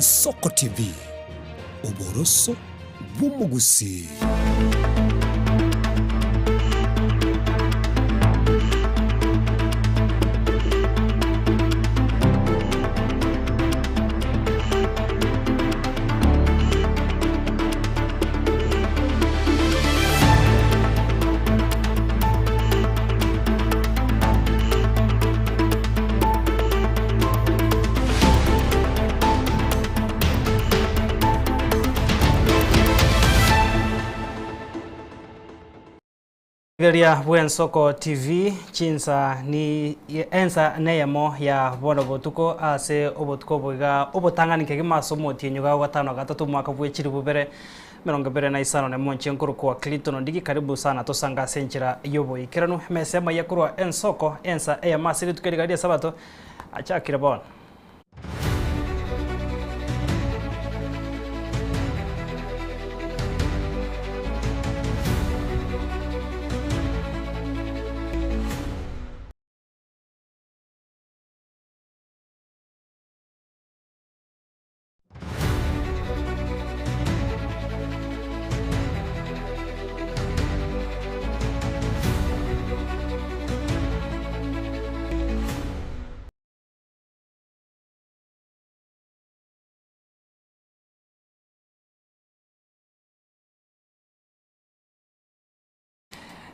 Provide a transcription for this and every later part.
Ensoko TV, oboroso bw'omogusii. Rigereria bw'Ensoko TV, chinsa ni ensa neyemo ya bono botuko ase obotuko obo iga obotang'ani kegima ase omotienyi iga ogatano gatato omwaka bwe chilifu bibere emerongo ebere na isano na emonche nkorokwa Clinton Ondigi karibu sana tosange ase enchera y'oboikeranu emesa emaiya korwa Ensoko ensa eyemo ase rituko eriga ri'esabato achakire bono.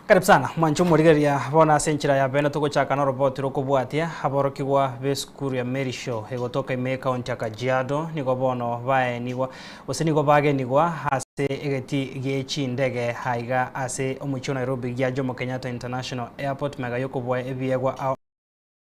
Karibu sana mwanche omorigereria bono ase enchera ya bene togochaka noroboti rokobwatia aborokigwa b'esukuru ya Merishaw egotoka ime ekaunti ya Kajiado nigo bono baenigwa gose nigo bagenigwa ase egetii gie chindege aiga ase omochie o Nairobi gia Jomo Kenyatta International Airport mega yokobua ebiegwa ao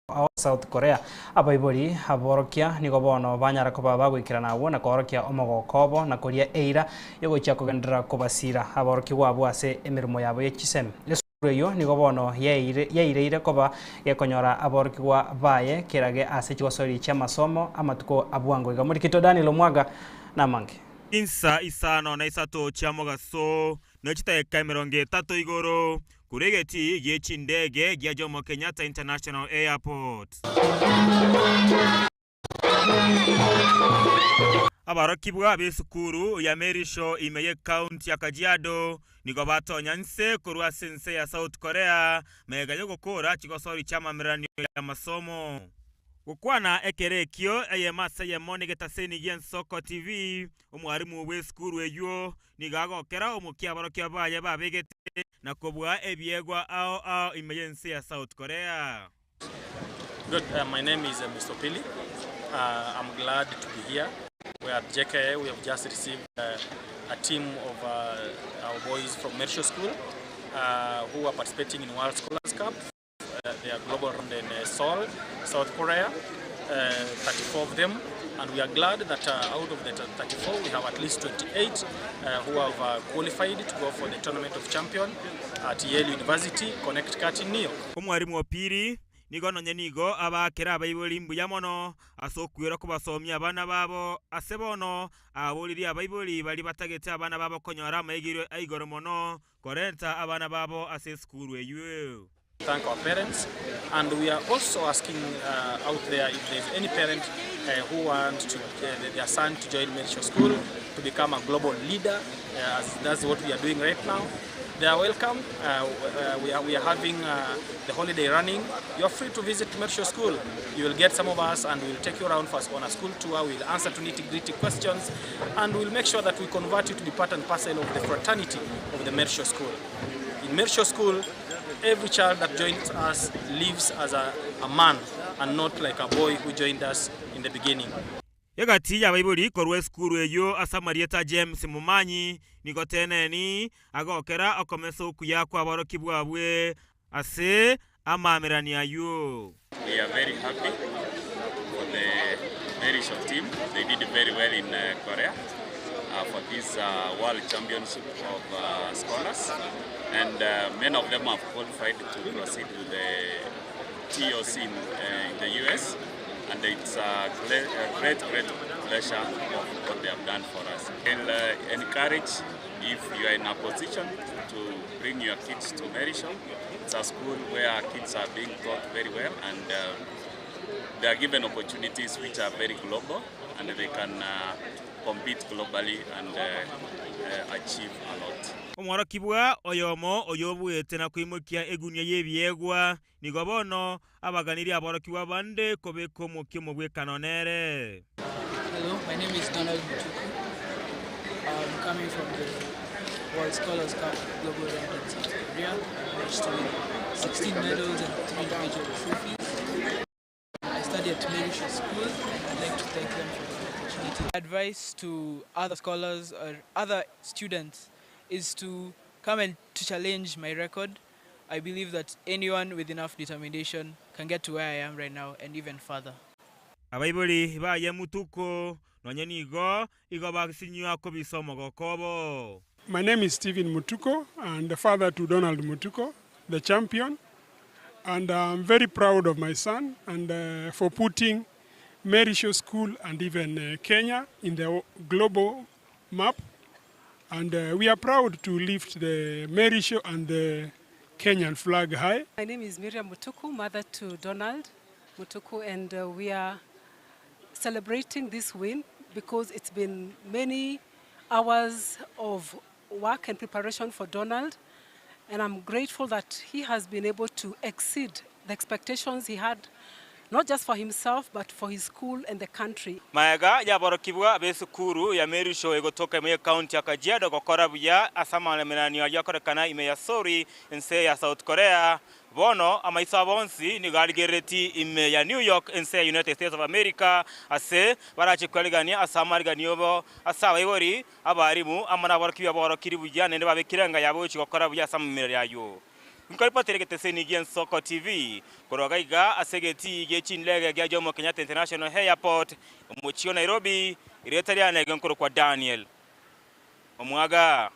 ao South Korea. Abaibori aborokia nigo bono banyara koba bagoikerana agwo na koorokia omogoko obo na koria eira y'ogochia kogenderera kobasira aborokigwa abwo ase emeremo yabo ye chisemi. Esukuru eyio nigo bono yaireire koba gekonyora aborokigwa baye kerage ase chigosori chi'amasomo amatuko a bwango iga. Morikito Daniel Omwaga namange. Chinsa isano na isato chia mogaso, ne chidakika emerongo etato igoro, Korwa egetii gie chindege gia Jomo Kenyatta International Airport. Abarokigwa b'esukuru ya Merishaw ime y'ecounty ya Kajiado nigo batonya inse korwa ase ense ya South Korea magega y'ogokora chigosori chi'amamereranio y'amasomo. Gokwana ekero ekio eyemo ase eyemo negetaseni gi'Ensoko TV, omwarimu bw'esukuru eyio nigo agokera omokia abarokia baye babegete na kobua ebiegwa ao ao ime y'ense ya South Korea. Good, my name is Mr. Pili. I'm glad to be here. We are at JKA. We have just received a team of our boys from Merishaw School who are participating in World Scholars Cup. They are global round in Seoul, South Korea, 34 of them. And we are glad that out of the 34, we have at least 28 who have qualified to go for the Tournament of Champions at Yale University, Connecticut in New York. Omwarimu o pili nigo nonye nigo abaakera abaibori mbuya mono ase okwerwa kobasomia abana babo ase bono aboririe abaibori baria batagete abana babo konyora amaegerio aigoro mono Korenta abana babo ase esukuru eyio. Thank our parents and we are also asking out there if there is any parent who want to their son to join Merishaw school to become a global leader as that's what we are doing right now they are welcome we are, we are having the holiday running you are free to visit Merishaw school you will get some of us and we will take you around for on a school tour we will answer to nitty gritty questions and we will make sure that we convert you to be part and parcel of the fraternity of the Merishaw school in Merishaw school every child that joins us leaves as a, a man and not like a boy who joined us in the beginning. Egati y'abaibori korwa esukuru eyio ase amarieta a James Momanyi nigo Teneni agokera okomesa okuya kw'aborokigwa abwe ase amaamererania ayio. We are very happy for the Merishaw team. They did very well in Korea for this World Championship of Scholars and many of them have qualified to proceed to the TOC in the US and it's a great, great pleasure of what they have done for us. I'll encourage if you are in a position to bring your kids to Merishaw. It's a school where kids are being taught very well and they are given opportunities which are very global. and they can compete globally and achieve a lot. Omworokigwa oyomo oyobuete na koimokia egunia y'ebiegwa, nigo bono abaganirie aborokigwa bande kobeka omokia omobwekano nere. Hello, my name is Donald Mutuku. I'm coming from the World Scholars Cup Global Round in South Korea. I managed to win 16 medals and 3 individual trophies. I study at Merishaw School and I'd like to thank them for the opportunity. Advice to other scholars or other students is to come and to challenge my record. I believe that anyone with enough determination can get to where I am right now and even further. Abaibori baye Mutuku nonya nigo igo basinywa kobisa omogoko obo. My name is Stephen Mutuko and the father to Donald Mutuko, the champion. And I'm very proud of my son and for putting Merishaw School and even Kenya in the global map. And we are proud to lift the Merishaw and the Kenyan flag high. My name is Miriam Mutuku, mother to Donald Mutuku, and we are celebrating this win because it's been many hours of work and preparation for Donald, and I'm grateful that he has been able to exceed the expectations he had, not just for himself, but for his school and the country. Magega y'aborokigwa b'esukuru ya Merishaw egotoka ime y'ekaunti ya Kajiado gokora buya ase amaremeranio ayio akorekana ime ya Seoul ense ya South Korea, bono amaiso abo onsi nigo arigereretie ime ya New York ense ya United States of America ase barache kwerigania ase amariganio obo ase abaibori, abarimu amo naborokigwa borokiri buya naende babekire enga yabo gochia gokora buya ase amamerero ayio. Nkoripotera egeteseni gi'Ensoko TV korwa gaiga ase egetii gie chindege gia Jomo Kenyatta International Airport, omochie o Nairobi, erieta riane nkorokwa Daniel Omwaga.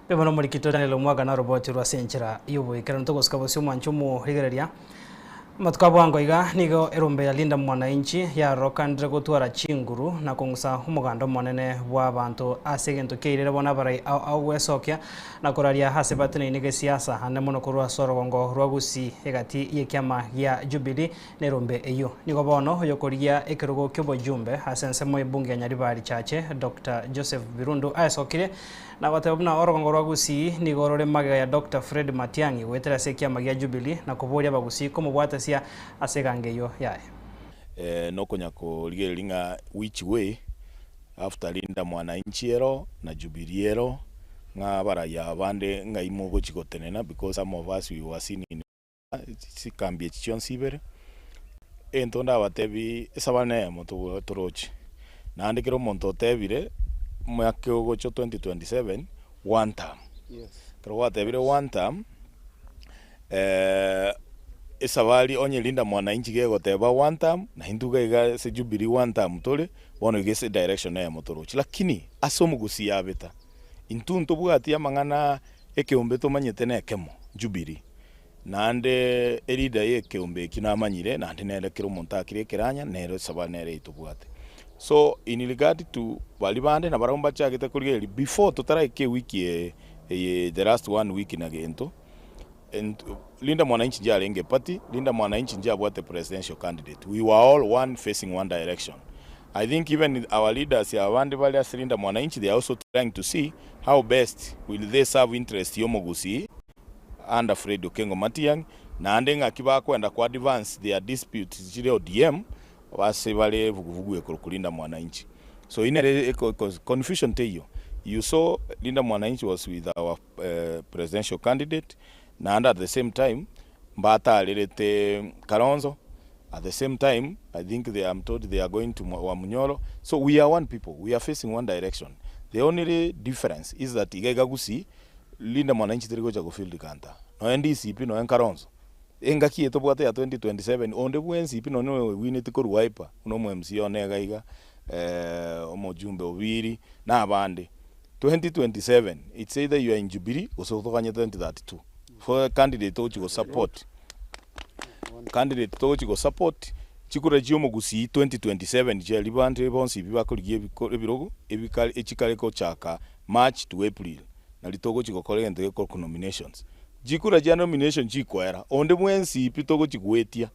Mbuya mono omorikito Daniel Omwaga naroboti rwa ase enchera y'oboikeranu togosika bosio omwancho omorigereria. Amatuko a bwango iga nigo erombe ya Linda Mwananchi yarorokanire gotwara chinguru na kong'usa omoganda omonene bw'abanto ase egento kiairire bono abarai ao ao gwesokia na koraria ase bateneine gesiasa ande mono korwa ase orogongo rwa Gusii egati y'ekiama gia Jubilee nerombe eyio. Nigo bono oyokorigia ekerogo ki'obojumbe ase ensemo y'ebunge ya Nyaribari Chache Doctor Joseph Birundu aesokirie Na goteba buna orogongo rwa Gusii nigo rore magega ya Doctor Fred Matiang'i goetera ase ekiama gia Jubilee na koboria abagusii komobwatesia ase egango eyio yaye. Nokonya korigereria ng'a which way after Linda Mwananchi ero na Jubilee ero ng'a abarayia abande ng'ai mogochi gotenena because some of us we were seen in chikambi echi chionsi ibere, egento ndabatebi esabari neyemo toroche, naende kera omonto otebire omwaka ogocha 2027 one term, ekero gwatebire one term, esabari onye Linda Mwananchi gegoteba one term, na intwe iga iga ase Jubilee one term tore, bono iga ase direction eyemo toroche. Lakini ase omogusii abeta, intwe ntobwati amang'ana ekeombe tomanyete nekemo, Jubilee. Naende elida y'ekeombe ekio namanyire, naende nere kera omonto akire ekeranya, nere esabari nere eitobwate. So in regard to baria bande nabarabwo mbachagete korigereria before totaraika ewiki eye eye the last one week na gento, and Linda Mwananchi nchiarenge party, Linda Mwananchi nchiabwate presidential candidate, we were all one facing one direction. I think even our leaders abande bare ase Linda Mwananchi they are also trying to see how best will they serve interest y'omogusii under Fred Okengo Matiang'i, naende ng'aki bakwenda ko advance their disputes chire ODM ase bare evuguvugu ekorokwa Linda Mwananchi. So inere confusion teiyo. You saw Linda Mwananchi was with our presidential candidate naende at the same time mbatarerete Kalonzo at the same time I think they am told they are going to Wamunyoro so we are one people we are facing one direction the only difference is that iga iga Gusii Linda Mwananchi teri gocha go field kanta nonya DCP nonya Kalonzo engaki eye tobwate ya 2027 onde bwensi pi nonya oewineti korwa Wiper buna omo MCA one iga iga omojumbe Obiri na abande 2027 it's either you are in Jubilee gose otoganye 2032 for candidate togochi go support candidate togochi go support chikura chia omogusii 2027 chiaria bande bonsi pi bakorigia ebirogo ebikare echikare gochaka March to April Nari togochi gokora egento gekorokwa nominations. Chikura chia nomination chikoera, onde bwensi pi togochi goetia.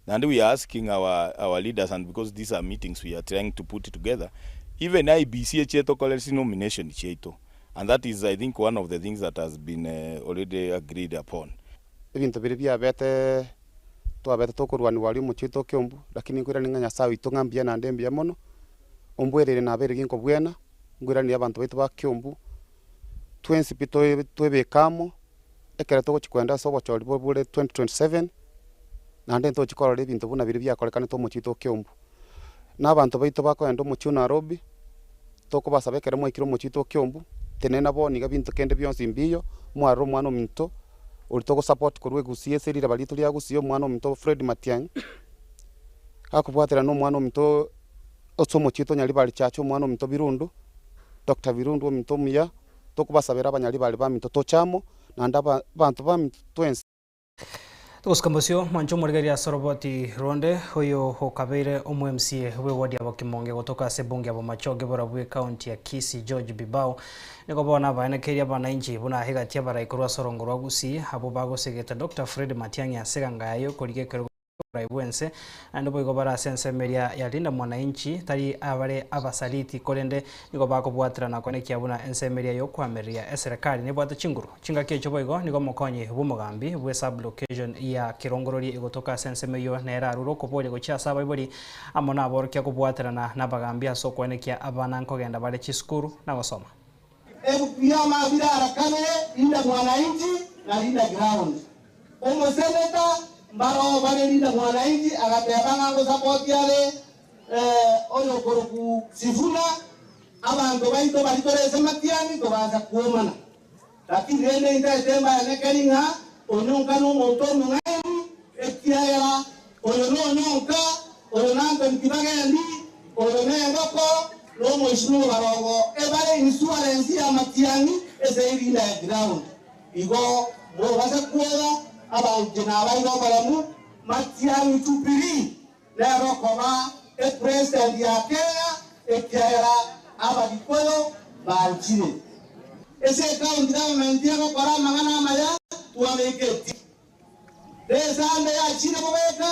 Naende we are asking our, our leaders and because these are meetings we are trying to put together, even IEBC eche etokore chinomination chiaito and that is I think one of the things that has been already agreed upon. Ebinto biria biabete twabete tokorwanigwa aria omochie oito o Kiambu, lakini nkoirania ng'a Nyasae oito ng'a mbuya naende mbuya mono, ombwereire nabeire ginkobwena, nkoiraneria abanto baito ba Kiambu, twensi pi toe toebeke amo, ekero togochia kogenda ase obochori bore 2027, naende ntochi korora ebinto buna biria biakorekanete omochie oito o Kiambu. Na abanto baito bakogenda omochie o Nairobi, tokobasaba ekero mwaikire omochie oito o Kiambu, tenena bono iga binto kende bionsi mbiyo, mwarore omwana ominto, oria togosupport korwa Egusii ase riraba riaito ria Gusii omwana ominto Fred Matiang'i, gakobwaterana na omwana ominto ase omochie oito Nyaribari Church omwana ominto Birundu, Doctor Birundu ominto omuya, tokobasabera abanyaribari baminto toche amo, naende aba abanto baminto twensi. Togosuka mosio, mwanche omorigereria ase oroboti ronde, oyo okabeire omo MCA bw'eward ya Bokimonge gotoka ase ebunge ya Bomachoge borabwo ecounty ya Kisii George Bibao nigo bono abaenekeire abananchi buna egati abarai korwa ase orongo rwa Gusii abwo bagosegeta Doctor Fred Matiang'i ase eganga yaye okorigia ekerogo oborai bw'ense, naende boigo bare ase ensemo eria ya Linda Mwananchi, tari abare abasaliti, korende nigo bakobwaterana koenekia buna ensemo eria y'okoamereria eserekari nebwate chinguru. Chingaki echio boigo nigo omokonyi bw'omogambi bwe sub-location ya Kerongorori egotoka ase ensemo eyio nere arure okoboria gochia ase abaibori amo naborokia kobwaterana nabagambi ase okoenekia abana nkogenda bare chisukuru na gosoma. Ebiama birarakane Linda Mwananchi na Linda Ground. Omoseneta mbaroo bare Linda Mwananchi agateba ng'a ngosapoti are oyokorokwa Sifuna, abanto baito baria tore ase matiang'i tobansa kwomana. Lakini rende intaete mbaenekeri ng'a onyonka nomonto omong'aini, ekiagera oyo nonyonka, oyo n'Anthony Kibagendi, oyo nengoko, nomoisiko obarogo, ebare insurance y'amatiang'i ase erinda ya ground. Igo mobase kwoga abanche nabaire oboremu, matiang'i Jubilee nere okoba epresident ya Kenya ekiagera Abagikuyu banchire. Ase ecounty government egokora amang'ana amaya twabeketie. Esande yachire bobeka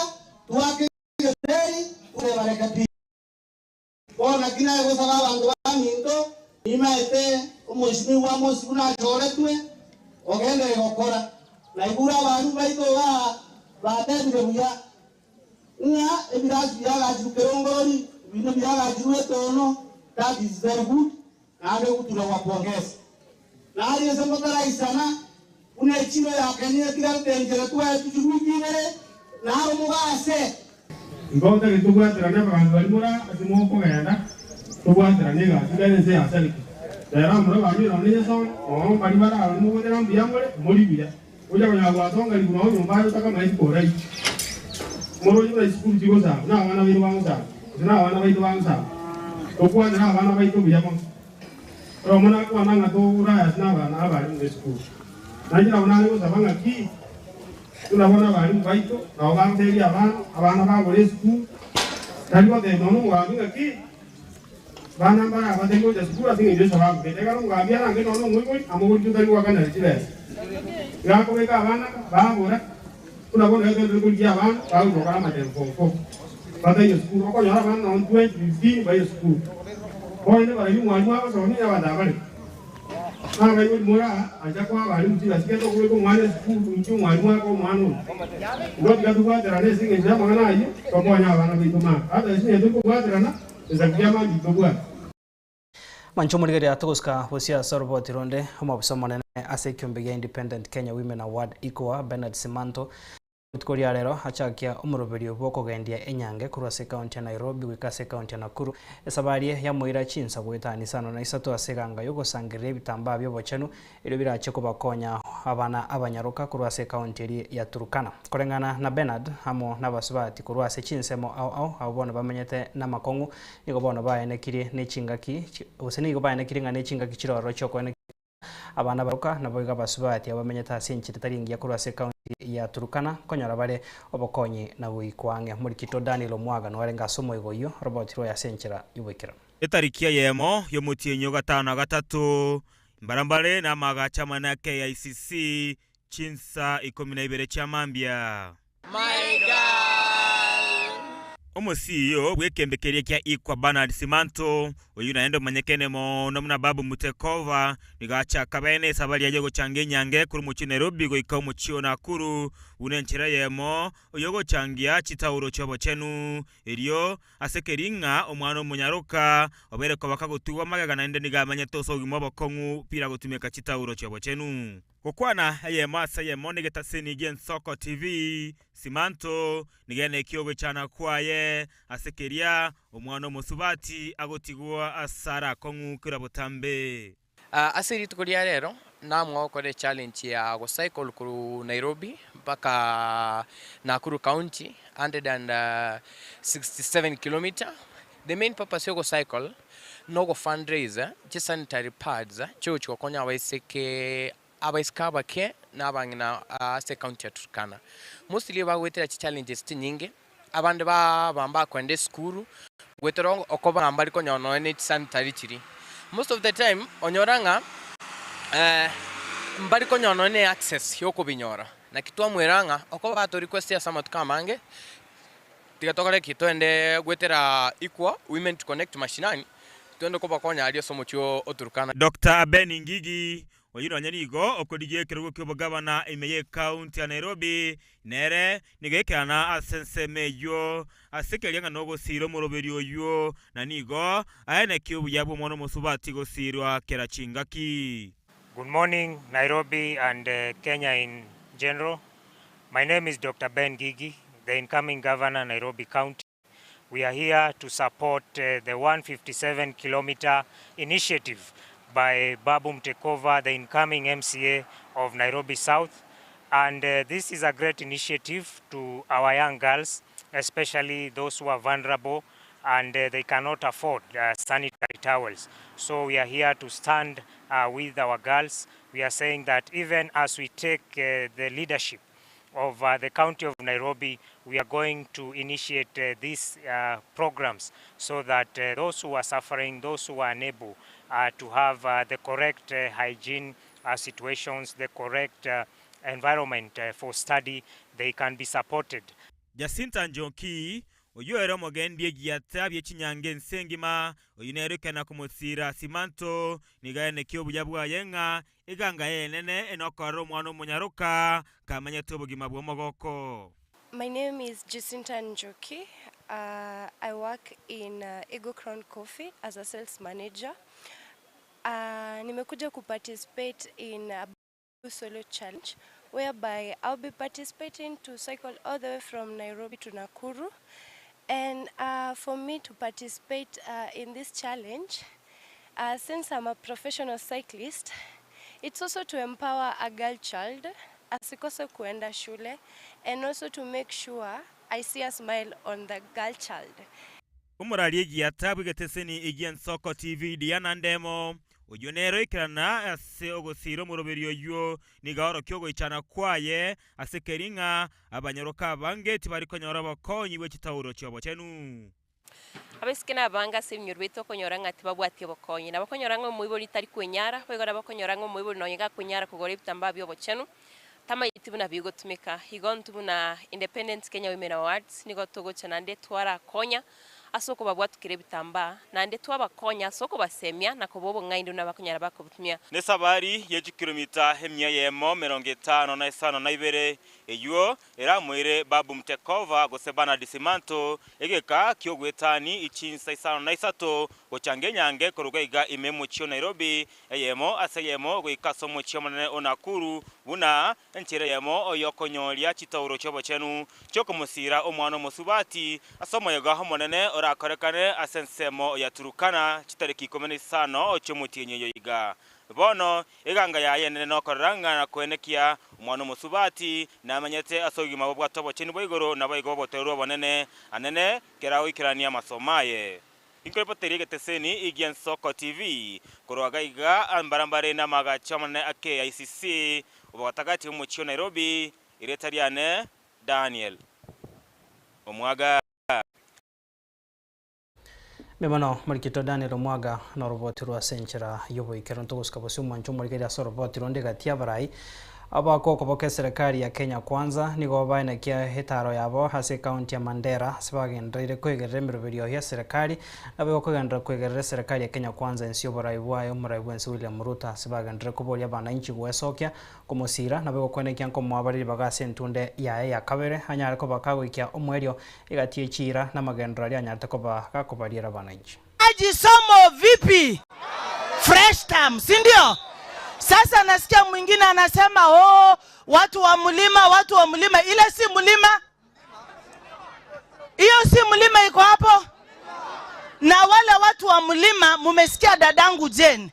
twake egeteri twebareke pi. Bono naki naye gosaba abanto baminto, nimaete omoisimigwa Amosi buna achoretwe, ogenderere gokora. Naigure abaandu baito igaa batebire buya, ng'a ebirasi biagachirwe kerongorori, ebinde biagachirwe etono, that is very good, naende gotura gwapongeza. Nario ase motaraisana, buna echiro ya Kenya etigarete enchera twaetwe chiwiki ibere, naro mogase. Igo otagete tobwaterane abagambi baria more ase mokogenda, tobwaterane egasi kera ense yasareka. Rero abamura banyure nonya Yasoni, oo mbaria bare aroro mogocha mbuya more, mori buya. Ocha konyara gwasonga riguru nao nyomba aye otakamaeti koraiki. Moroche buna chisukuru chigosamba, buna abana baino bagosamba, gose nabana baito bagosamba. Tokwanere abana baito buya mono. Oyomo nakwana ng'a togure ase nabana abarimu b'esukuru. Nainche nabo nare gosaba ng'a ki, buna bono abarimu baito nabo bagoteebia abana, abana bagure esukuru, tari gotebia nonya omogambi ng'a ki, bana mbare aba batari gocha sukuru ase eng'encho y'esababu gete. Ekero omogambi arange nonya omoibori, amoborie totari goakanera chibesa. Iga akobeka abana bagura, buna bono ekero tore korigia abana bagocha gokora amatemo form four, bataiyo sukuru, okonyora abana nonya 20, 15 baiyo sukuru. Bono barabwo omwalimu agosomia onye abanto abareke. Nabaibori more aa, ancha koa abalimu chibesa gete okobeka omwana esukuru, inki omwalimu akoa omwana oyo? Igo tiga tobwaterane ase engencho y'amang'ana ayio, tokonye abana baito mambia. Ata ase engencho tokobwaterana, esaku kia mambia tobwate. Manche omorigereria togosuka bosio ase oroboti ronde, omobisa omonene ase ekiombe gia Independent Kenya Women Award, IKWA, Bernard Simanto, Rituko ria rero achakia omoroberio bw'okogendia enyange korwa ase ekaunti ya Nairobi goika ase ekaunti ya Nakuru. Esabari eye yamoira chinsa goetania isano na isato ase eganga y'ogosangereria ebitambaa bi'obochenu erio birache kobakonya abana abanyaroka korwa ase ekaunti eria ya Turkana. Koreng'ana na Bernard amo nabasubati korwa ase chinsemo ao ao abwo bono bamenyete namakong'u nigo bono baenekirie nechingaki gose nigo baenekirie ng'a nechingaki chiroro chiokoenekia Abana baroka naboigo abasubati abwo bamenyete ase enchera etari engiya korwa ase ekaunti ya Turkana nkonyora bare obokonyi na goikwa ang'e. Omorikito Daniel Omwaga noarenge ase omoigo oyio, roboti rwaye ase enchera y'oboikeranu. Etariki eyemo y'omotienyi o gatano na gatato, mbarambare namagacho amanene a KICC, chinsa ikomi na ibere chia mambia. My God! Omo-CEO bw'ekembe keria kia Ikwa Bernard Simanto, oyio naende omanyekene mono buna Babu Mutekova, nigo achaka bene esabari yaye gochanga enyange korwa omochie o Nairobi goika omochie o Nakuru buna enchera eyemo yogochangia chitauro chi'obochenu. Erio ase keri ng'a omwana omonyaroka obeire koba kagotigwa magega naende nigo amenyete ase obogima obokong'u bila gotumeka chitauro chi'obochenu. Gokwana eyemo ase eyemo negetasini gi'Ensoko TV, Simanto nigo enekia ogoichana kwaye ase keria omwana omosubati agotigwa ase arakong'u kera botambe. Ase rituko ria rero namwa gokora echallenge ya gocycle korwa Nairobi mpaka Nakuru county 167 kilometer. The main purpose ya ogocycle nogo fundraise chisanitary pads chigochi gokonya abaiseke abaiseke abake na abang'ina ase ecounty ya Turkana. Mostly bagoetera chichallenges chinyinge, abande baba mbakoenda esukuru, goetera okoba ng'a mbari konyora nonya ne chisanitary chiria. Most of the time onyora ng'a mbari konyora nonya ne access ya okobinyora. Naki twamwera ng'a okoba bato request ase amatuko amange, tiga tokore ki? Toende goetera Equal Women to Connect Mashinani, toende kobakonya aria ase omochie o Turkana. Doctor Ben Ngigi, oyio nonya nigo okorigia ekerogo ki'obogabana ime y'ecounty ya Nairobi, nere nigo ekerana ase ensemo eyio ase keria ng'a nogosiira omoroberi oyio, na nigo aenekia obuya bw'omwana omosubati gosiirwa kera chingaki. Good morning Nairobi and Kenya in general. My name is Doctor Ben Gigi, the incoming governor Nairobi County. We are here to support the 157 kilometer initiative by Babu Mtekova, the incoming MCA of Nairobi South. And this is a great initiative to our young girls, especially those who are vulnerable and they cannot afford sanitary towels. So we are here to stand with our girls. We are saying that even as we take the leadership of the county of Nairobi, we are going to initiate these programs so that those who are suffering, those who are unable to have the correct hygiene situations, the correct environment for study, they can be supported. Jacinta Njoki, oyio ere omogendi egiata bie chinyange ense engima, oyio nere ekena komosiira Simanto, nigo aenekia obuya bwaye ng'a Eganga enene enokorera omwana omonyaroka kamenyete obogima bw'omogoko. My name is Jacinta Njoki, I work in Eagle Crown Coffee as a sales manager. Nimekuja ku participate in a solo challenge whereby I'll be participating to cycle all the way from Nairobi to Nakuru and for me to participate in this challenge Since I'm a professional cyclist, it's also to empower a girl child asikose kuenda shule and also to make sure I see a smile on the girl child. Omorari egiata bw'egeteseni egi'Ensoko TV Diana Ndemo, oyio nere oikerana ase ogosiira omoroberi oyio, nigo aorokia ogoichana kwaye ase keri ng'a abanyoroka abange tibari konyora obokonyi bwe chitauro chi'obochenu. Abaiseke nabange ase ebinyoro biaito okonyora ng'a tibabwati obokonyi. Nabo okonyora ng'a omoibori tari kwenyara, boigo nabo okonyora ng'a omoibori nonye gakwenyara kogora ebitambaa bi'obochenu, tamaeti buna bigotumeka. Igo intwe buna Independent Kenya Women Awards nigo togocha naende twarakonya ase okobabwatukera ebitambaa, naende twabakonya ase okobasemia na kobaa obong'aini buna bakonyara bakobitumia. Nesabari ye chikilomita emia eyemo emerongo etano na isano na ibere, eyio Eramoire Babu Mtekova gose Bernard Simanto egeka ki'ogwetani chinsa isano na isato gochanga enyange koruga iga ime y'omochie o Nairobi eyemo ase eyemo goika ase omochie omonene o Nakuru buna enchera eyemo y'okonyoria chitauro chi'obochenu chi'okomosiira omwana omosubati ase omoyega omonene orakorekane ase ensemo ya Turukana chitariki ikomi na isano chi'omotienyi oyo iga. Bono Eganga yaye enene nokorora ng'a nakoenekia omwana omosubati namenyete ase obogima bobwate obochenu bwa igoro naboigo obotoereru obonene anene kera agoikerania amasomo aye. Inkorepoteria egeteseni gi'Ensoko TV korwa gaiga mbarambare namagacho amanene a KICC obogatagati bw'omochie o Nairobi, erieta riane Daniel Omwaga. Mbuya mono morikito Daniel Omwaga na oroboti rwa ase enchera y'oboikeranu. Togosuka bosio omwancho omorigereria ase oroboti ronde gati y'abarai. Abakokoboka eserekari ya Kenya Kwanza nigo baenekia etaaro yabo ase ekaunti ya Mandera ase bagendereire koigerera emeroberio y'eserekari nabo ekogenderera koigerera eserekari ya Kenya Kwanza ense y'oborai bwaye omorai bwense William Ruto ase bagenderere koboria abananchi gwesokia komosira nabo egokwenekia nkomoa bare ribaga ase entunde yaye ya kabere anyare koba kagoikia omoerio egati ye chiira na amagenderero aria anyarete koba gakobariera abananchi. Maji somo vipi? Fresh term, si ndio? Sasa nasikia mwingine anasema oh, watu wa mlima, watu wa mlima. Ile si mlima, hiyo si mlima iko hapo. Na wale watu wa mlima, mumesikia dadangu Jane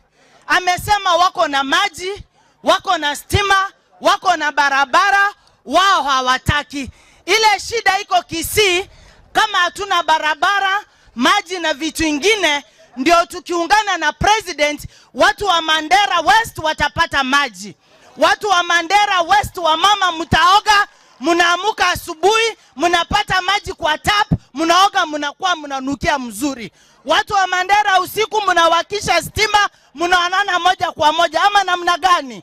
amesema wako na maji, wako na stima, wako na barabara, wao hawataki. Ile shida iko Kisii, kama hatuna barabara, maji na vitu ingine, ndio tukiungana na president, watu wa Mandera West watapata maji. Watu wa Mandera West, wa mama mtaoga, mnaamuka asubuhi, mnapata maji kwa tap, mnaoga, mnakuwa mnanukia mzuri. Watu wa Mandera usiku mnawakisha stima, mnaonana moja kwa moja, ama namna gani?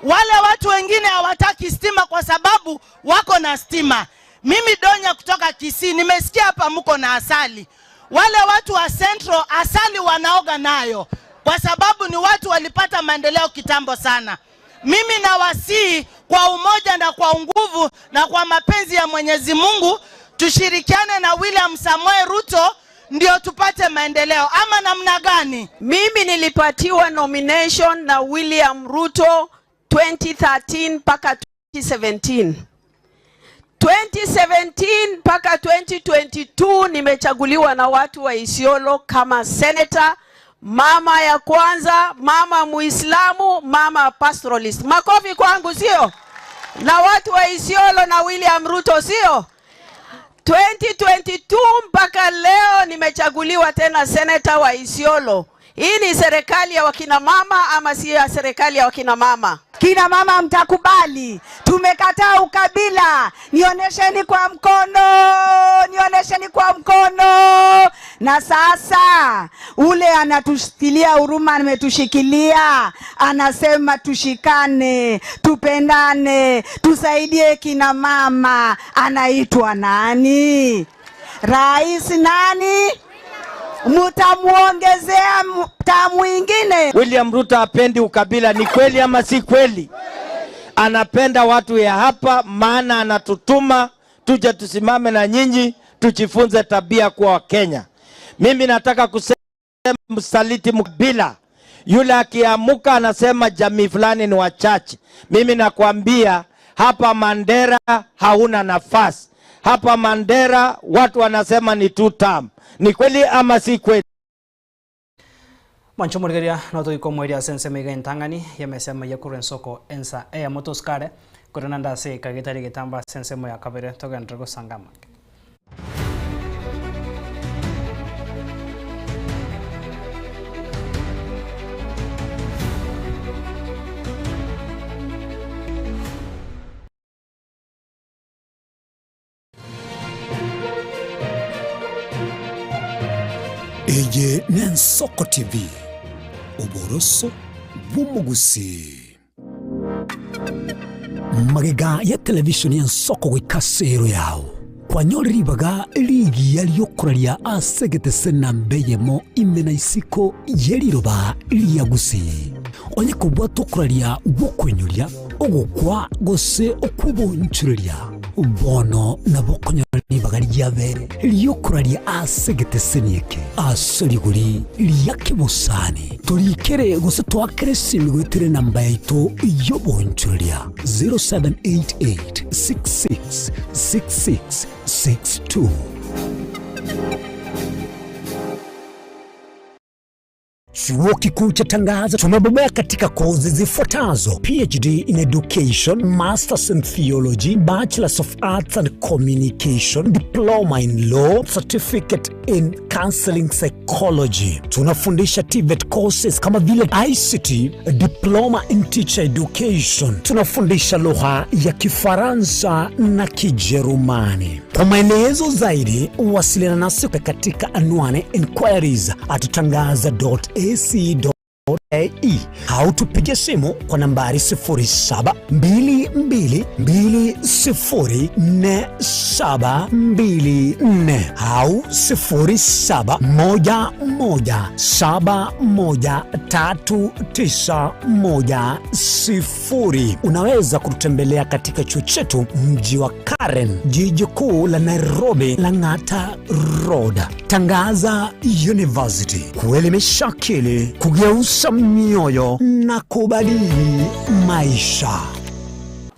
Wale watu wengine hawataki stima kwa sababu wako na stima. Mimi Donya kutoka Kisii, nimesikia hapa mko na asali. Wale watu wa Central asali wanaoga nayo kwa sababu ni watu walipata maendeleo kitambo sana. Mimi nawasihi kwa umoja na kwa nguvu na kwa mapenzi ya Mwenyezi Mungu tushirikiane na William Samoei Ruto ndio tupate maendeleo, ama namna gani? Mimi nilipatiwa nomination na William Ruto 2013 mpaka 2017. 2017 mpaka 2022 nimechaguliwa na watu wa Isiolo kama senator, mama ya kwanza, mama Muislamu, mama pastoralist. Makofi kwangu, sio? Na watu wa Isiolo na William Ruto, sio? 2022 mpaka leo nimechaguliwa tena senator wa Isiolo. Hii ni serikali ya wakina mama ama si ya serikali ya wakina mama? Kina mama mtakubali, tumekataa ukabila. Nionesheni kwa mkono, nionesheni kwa mkono. Na sasa ule anatushikilia huruma, ametushikilia, anasema tushikane, tupendane, tusaidie kina mama. Anaitwa nani? Rais nani? Mutamuongezea tamu ingine. William Ruto hapendi ukabila, ni kweli ama si kweli? Anapenda watu ya hapa, maana anatutuma tuje tusimame na nyinyi tujifunze tabia kuwa Wakenya. Mimi nataka kusema msaliti mkabila yule akiamuka anasema jamii fulani ni wachache. Mimi nakwambia hapa Mandera hauna nafasi. Hapa Mandera watu wanasema ni two term. Ni kweli ama si kweli? Mwancho morigeria no toika omoerio ase ensemo iga entang'ani y'emesemo ya korwa ensoko ensa eyemo tosikare korende naende ase eka getari getambe ase ensemo ya kabere togenderere gosanga amake. Eye n'Ensoko TV, oboroso bw'omogusii. Magega ya televishoni y'Ensoko goika ase ero yao, kwanyorire ribaga rigiya ri'okoraria ase egetese namba eyemo ime na isiko ye riroba ria Gusii. Onye kobwata okoraria gw'okoinyoria, ogokwa, gose okw'obonchoreria, bono nabo okonyora ribaga riabere ri'okoraria ase egeteseni eke ase rigori ria kebosani. Torikere gose toakere esimi goetera enamba yaito y'obonchoreria 0788 66 66 62. Chuo Kikuu cha Tangaza tumebobea katika kozi zifuatazo: PhD in Education, Masters in Theology, Bachelors of Arts and Communication, Diploma in Law, Certificate in Counseling Psychology. Tunafundisha TVET courses kama vile ICT, Diploma in Teacher Education. Tunafundisha lugha ya Kifaransa na Kijerumani. Kwa maelezo zaidi, wasiliana nasi katika anwani inquiries at tangaza.ac. E au tupige simu kwa nambari 0722204724 au 0711713910. Unaweza kututembelea katika chuo chetu mji wa Karen, jiji kuu la Nairobi, Lang'ata Road. Tangaza University, kuelimisha akili, kugeuza mioyo na kubadili maisha.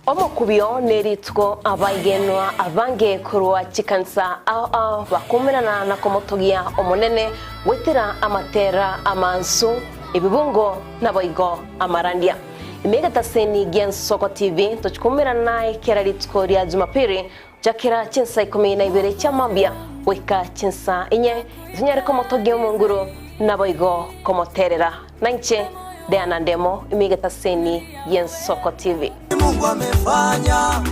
Omokubio nerituko abaigenwa abange korwa chikansa ao ao bakumerana na komotogia omonene gwetera amatera amansu ebibungo naboigo amarandia imegataseni gia Nsoko TV tochikumerana naye kera rituko ria Jumapili jakera chinsa 12 chia mambia goika chinsa inye zinyare komotogia omonguru naboigo komoterera nainche Diana Ndemo imigetaseni ya Nsoko TV. Mungu amefanya,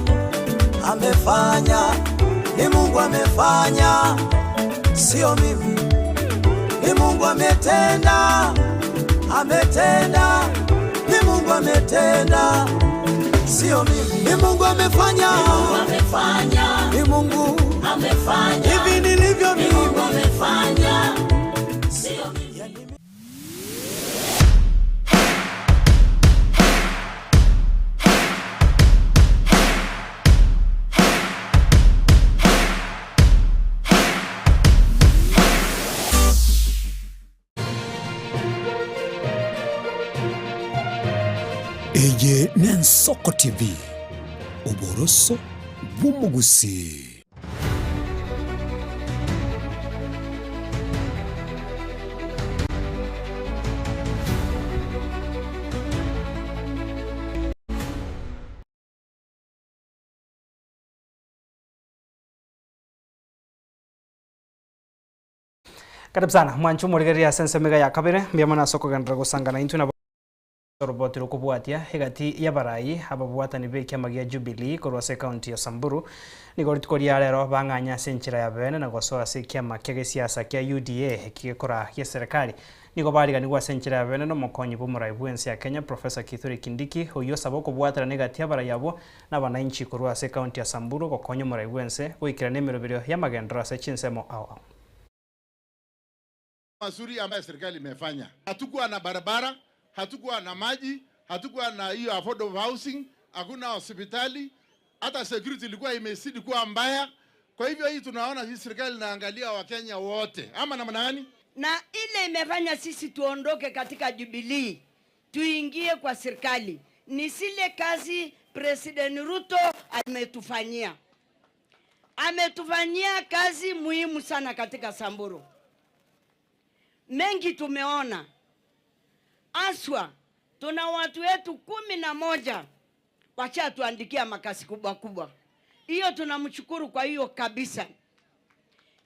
amefanya, ni Mungu amefanya, sio mimi. Ni Mungu ametenda, ametenda, ni Mungu ametenda, sio mimi. Ni Mungu amefanya, ni Mungu amefanya, hivi nilivyo mimi, Mungu amefanya, sio mimi. Eye n'Ensoko TV, oboroso bw'omogusii. Karibu sana mwancho omorigereria ase ensemo iga ya kabere mbuya mono ase okogenderera gosangana intwe nabo Oroboti rokobwatia egati y'abarai ababwatani b'ekiama gia Jubilee korwa ase ekaunti ya Samburu nigo rituko ria rero bang'anya ase enchera ya bene na gosoa ase ekiama kia gesiasa kia UDA ekigekora gia serikali. Nigo bariganigwa ase enchera ya bene na omokonyi bw'omorai bw'ense ya Kenya Professor Kithure Kindiki oyio osaba okobwaterana egati y'abarai abwo na abananchi korwa ase ekaunti ya Samburu gokonya omorai bw'ense goikerana emeroberio y'amagenderero ase chinsemo ao ao. Mazuri ambayo serikali imefanya. Hatukuwa na barabara, hatukuwa na maji, hatukuwa na hiyo affordable housing, hakuna hospitali, hata security ilikuwa imezidi kuwa mbaya. Kwa hivyo hii tunaona hii serikali inaangalia Wakenya wote, ama namna gani? Na ile imefanya sisi tuondoke katika Jubilee tuingie kwa serikali ni zile kazi President Ruto ametufanyia. Ametufanyia kazi muhimu sana katika Samburu. Mengi tumeona, aswa tuna watu wetu 11 washatuandikia makasi kubwa kubwa. Hiyo tunamshukuru kwa hiyo kabisa.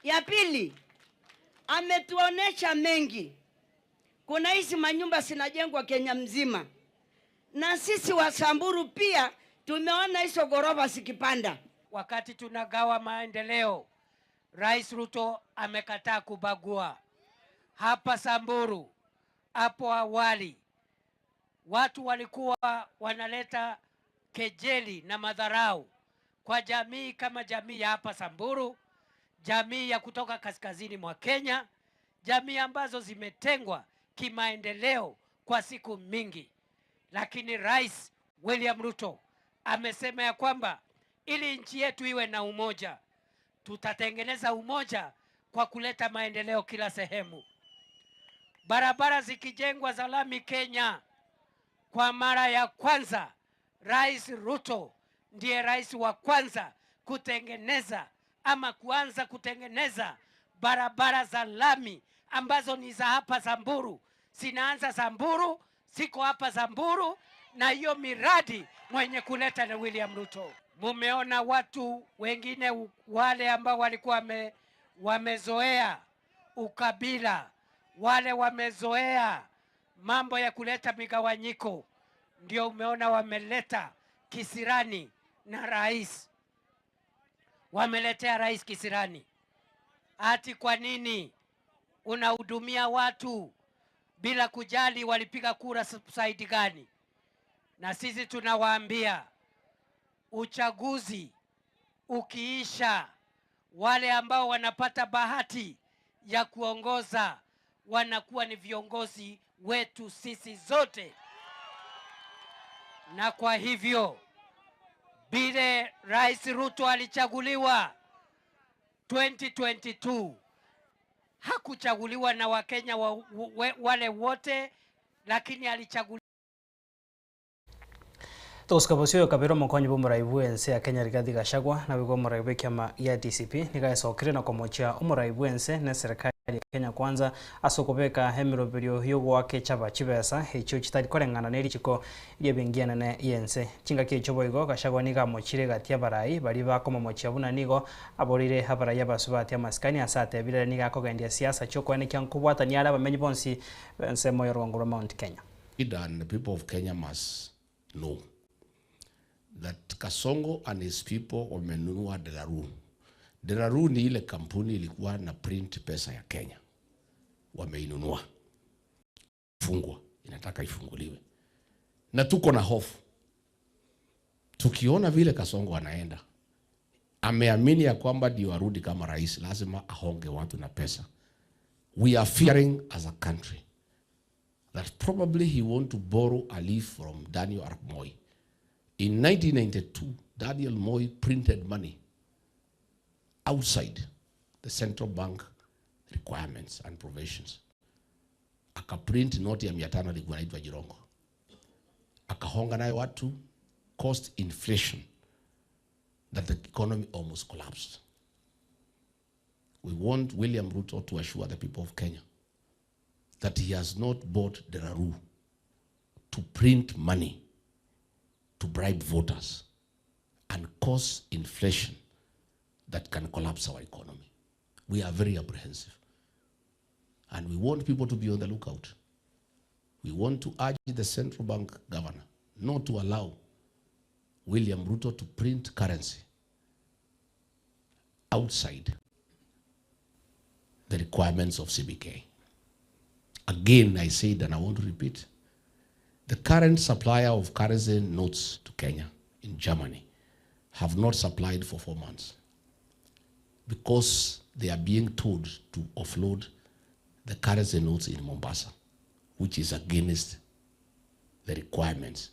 Ya pili, ametuonesha mengi. Kuna hizi manyumba zinajengwa Kenya mzima, na sisi wa Samburu pia tumeona hizo ghorofa zikipanda. Wakati tunagawa maendeleo, Rais Ruto amekataa kubagua. Hapa Samburu hapo awali watu walikuwa wanaleta kejeli na madharau kwa jamii kama jamii ya hapa Samburu, jamii ya kutoka kaskazini mwa Kenya, jamii ambazo zimetengwa kimaendeleo kwa siku mingi. Lakini Rais William Ruto amesema ya kwamba ili nchi yetu iwe na umoja, tutatengeneza umoja kwa kuleta maendeleo kila sehemu. Barabara zikijengwa za lami Kenya, kwa mara ya kwanza Rais Ruto ndiye rais wa kwanza kutengeneza ama kuanza kutengeneza barabara za lami ambazo ni za hapa Samburu. Zinaanza Samburu, ziko hapa Samburu, na hiyo miradi mwenye kuleta ni William Ruto. Mumeona watu wengine wale ambao walikuwa wamezoea ukabila, wale wamezoea mambo ya kuleta migawanyiko, ndio umeona wameleta kisirani na rais. Wameletea rais kisirani. Ati kwa nini unahudumia watu bila bila kujali walipiga kura side gani. Na sisi tunawaambia uchaguzi ukiisha, wale ambao wanapata bahati ya kuongoza wanakuwa ni viongozi wetu sisi zote. Na kwa hivyo vile Rais Ruto alichaguliwa 2022 hakuchaguliwa na Wakenya wa, wa, wale wote, lakini alichaguliwa Togosika bosio oyo kabere omokonyi bw'omorai bw'ense ya Kenya Rigathi Gachagua naboigo omorai bw'ekiama gia DCP nigo aesokire na komochia omorai bw'ense na eserekari ya Kenya Kwanza ase okobeka emeroberio y'ogoaka echaba chibesa echio chitari koreng'ana ne richiko ri'ebenki enene y'ense. Chingaki echio boigo Gachagua nigo amochire egati y'abarai baria bakomomochia buna nigo aboreire abarai abasubati amasikani ase atebire ere nigo akogendia siasa chi'okoenekia nkobwatania are abamenyi bonsi b'ensemo y'orogongo rwa Mount Kenya. And the people of Kenya must know that Kasongo and his people wamenunua De La Rue. De La Rue ni ile kampuni ilikuwa na print pesa ya Kenya, wameinunua fungwa, inataka ifunguliwe, na tuko na hofu tukiona vile Kasongo anaenda, ameamini ya kwamba ndio arudi kama rais, lazima ahonge watu na pesa. We are fearing as a country that probably he want to borrow a leaf from Daniel Arap Moi. In 1992, Daniel Moi printed money outside the central bank requirements and provisions. Akaprint noti ya 500 ilikuwa inaitwa Jirongo. Akahonga nayo watu, cost inflation that the economy almost collapsed. We want William Ruto to assure the people of Kenya that he has not bought De La Rue to print money to bribe voters and cause inflation that can collapse our economy. We are very apprehensive. And we want people to be on the lookout. We want to urge the central bank governor not to allow William Ruto to print currency outside the requirements of CBK. Again, I said, and I want to repeat, the current supplier of currency notes to Kenya in Germany have not supplied for 4 months because they are being told to offload the currency notes in Mombasa, which is against the requirements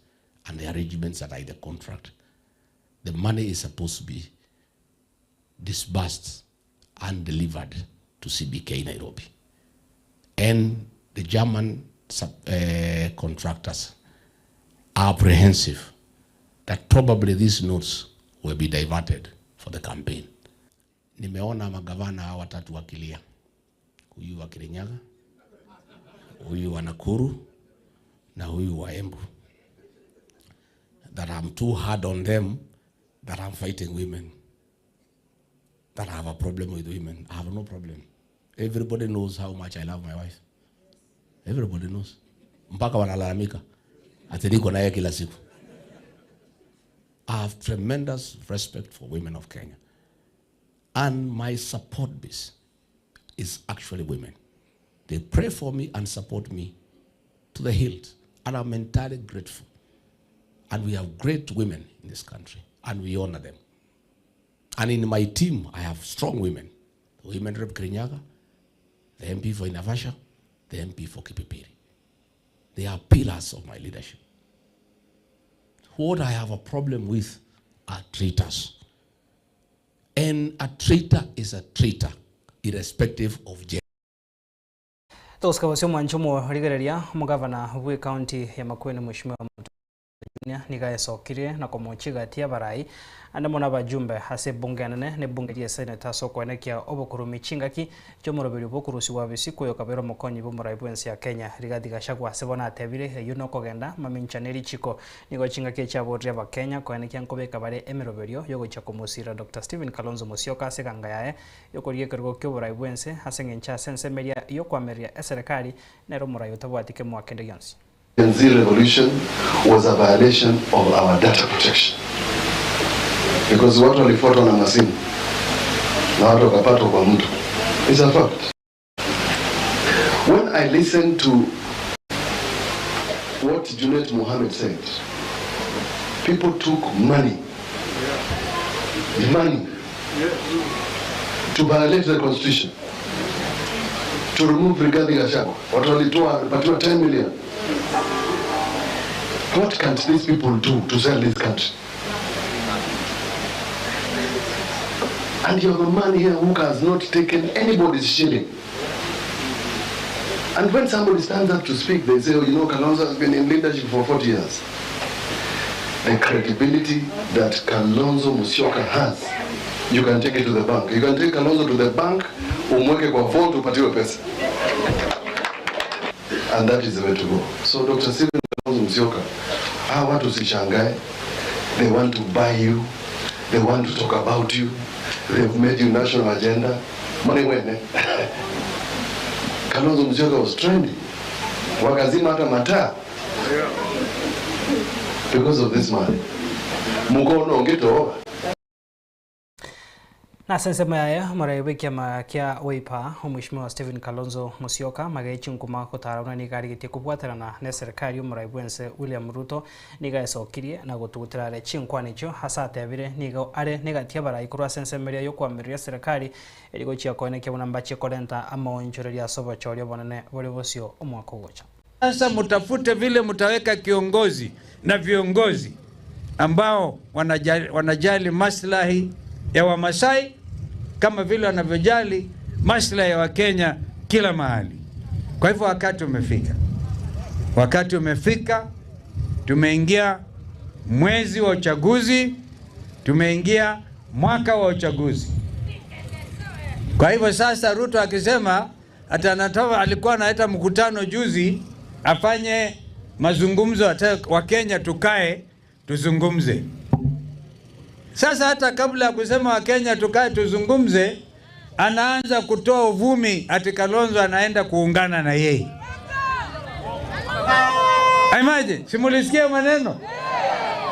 and the arrangements that are in the contract. The money is supposed to be disbursed and delivered to CBK Nairobi. And the German contractors are apprehensive that probably these notes will be diverted for the campaign. Nimeona magavana hawa watatu wakilia, huyu wa Kirinyaga, huyu wa Nakuru na huyu wa Embu, that I'm too hard on them, that I'm fighting women, that I have a problem with women. I have no problem. Everybody knows how much I love my wife. Everybody knows. Mpaka wanalalamika ati niko naye kila siku. I have tremendous respect for women of Kenya. And my support base is actually women. They pray for me and support me to the hilt. And I'm entirely grateful. And we have great women in this country, and we honor them. And in my team, I have strong women. The women rep Kirinyaga, the MP for Naivasha, the MP for Kipipiri. They are pillars of my leadership. What I have a problem with are traitors. And a traitor is a traitor, irrespective of gender. Togosika bosio omwancho omorigereria omogavana bwe county ya Makueni Mheshimiwa Mutua Junior nigo aesokirie na komochia egati y'abarai ande mono abajumbe ase ebunge enene na ebunge ria esenate ase okoenekia obokorumi chingaki chi'omoroberio bw'okorusigwa bisi koyokabeire omokonyi bw'omorai bw'ense ya Kenya Rigathi Gachagua ase bono atebire eyio nokogenda mamincha ne richiko nigo chingaki echi aborire abakenya koenekia nkobeka bare emeroberio yogochia komosira Doctor Stephen Kalonzo Musyoka ase eganga yaye yokorigia ekerogo ki'oborai bw'ense ase eng'encho ase ensemeria y'okoamereria eserekari nere omorai otabwati kemoa kende gionsi. Gen Z revolution was a violation of our data protection because watu walifuatwa na masimu na watu wakapatwa kwa mtu. It's a fact. When I listen to What Junet Mohammed said, people took money, money, to violate the constitution, to remove Rigathi Gachagua. Watu walitoa walipatiwa 10 million. What can these people do to sell this country? And you have a man here who has not taken anybody's shilling. And when somebody stands up to speak, they say, oh, you know, Kalonzo has been in leadership for 40 years. The credibility that Kalonzo Musyoka has, you can take it to the bank. You can take Kalonzo to the bank, umweke kwa vault, upatiwe pesa. And that is the way to go. So Dr. Stephen Kalonzo Musyoka, hawa watu usishangae. They want to buy you. They want to talk about you. They've made you national agenda. Money wene. Kalonzo Musyoka was trending. Wakazima hata mataa because of this man. Mukono ongetoa. Nase ensemo yaye omorai bw'ekiama kia Wiper Omweshimiwa Stephen Kalonzo Musyoka magaichi nkuma gotara buna nigo arigetie kobwaterana na eserekari y'omorai bwense William Ruto nigo aesokirie na gotugutera are chinkwana echio ase atebire nigo are negati abarai korwa ase ensemo eria yokoamereria eserekari eri gochia koenekia buna mbachie korenta amaonchoreria ase obochori obonene bore bosio omwaka ogocha. Sasa mutafute vile mutaweka kiongozi na viongozi ambao wanajali, wanajali maslahi ya Wamasai kama vile wanavyojali maslahi ya Wakenya kila mahali. Kwa hivyo wakati umefika, wakati umefika, tumeingia mwezi wa uchaguzi, tumeingia mwaka wa uchaguzi. Kwa hivyo sasa Ruto akisema ati anatoa, alikuwa analeta mkutano juzi afanye mazungumzo, hata Wakenya tukae tuzungumze. Sasa hata kabla ya kusema Wakenya tukae tuzungumze, anaanza kutoa uvumi ati Kalonzo anaenda kuungana na yeye. Imagine, si mulisikia maneno?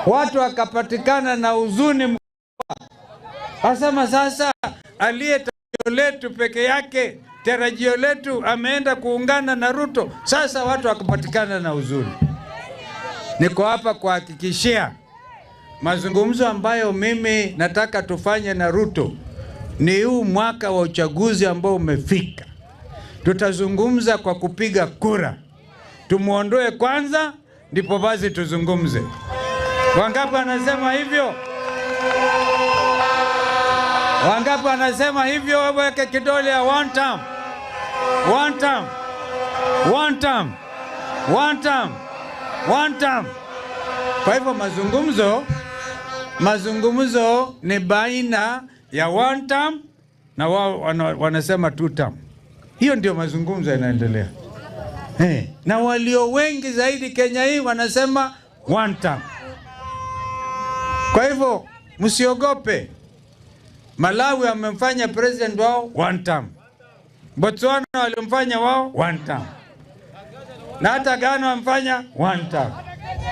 Watu wakapatikana na huzuni mkubwa. Asema sasa aliye tarajio letu peke yake, tarajio letu ameenda kuungana na Ruto. Sasa watu wakapatikana na huzuni. Niko hapa kuhakikishia mazungumzo ambayo mimi nataka tufanye na Ruto ni huu mwaka wa uchaguzi ambao umefika. Tutazungumza kwa kupiga kura, tumuondoe kwanza, ndipo basi tuzungumze. Wangapi wanasema hivyo? Wangapi wanasema hivyo? Waweke kidole ya one term. One term. One term. One term. One term. Kwa hivyo mazungumzo mazungumzo ni baina ya one term na wao wanasema two term. Hiyo ndio mazungumzo yanaendelea. Hey, na walio wengi zaidi Kenya hii wanasema one term. Kwa hivyo msiogope. Malawi wamemfanya president wao one term. Botswana walimfanya wao one term. Na hata Ghana wamfanya one term.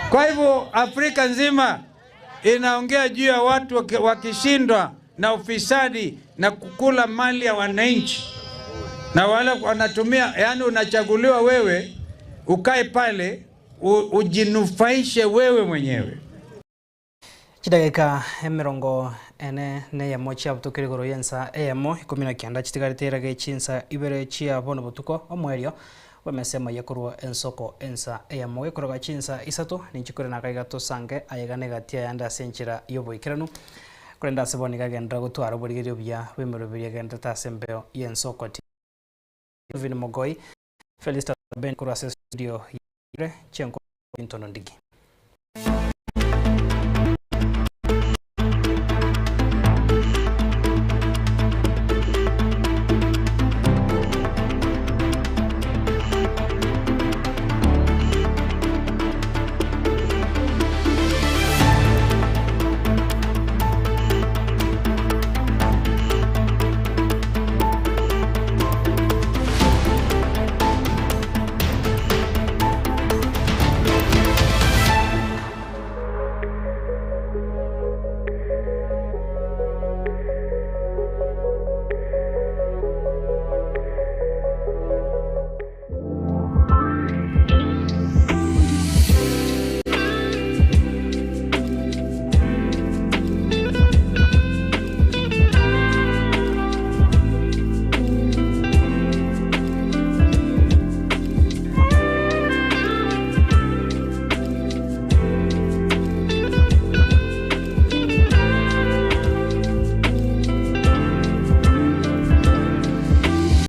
Kwa hivyo Afrika nzima inaongea juu ya watu wakishindwa na ufisadi na kukula mali ya wananchi, na wale wanatumia, yani unachaguliwa wewe ukae pale ujinufaishe wewe mwenyewe. Chidageka emerongo ene neyemo chiabutukire igoro y'ensa eyemo ikomi na kianda chitigarete erage chinsa ibere chia bono botuko omwerio bw'emesemo eye korwa ensoko ensa eyemo gekoroga chinsa isato ninchikore nakaiga tosange ayegane egati ayande ase enchera y'oboikeranu korende ase bono iga agenderera gotwara oborigereria obuya bw'emeroberi egenderete ase embeo y'ensoko Kelvin Mogoi, Felista Ben korwa ase estudio ya Chenko Intono Ndigi.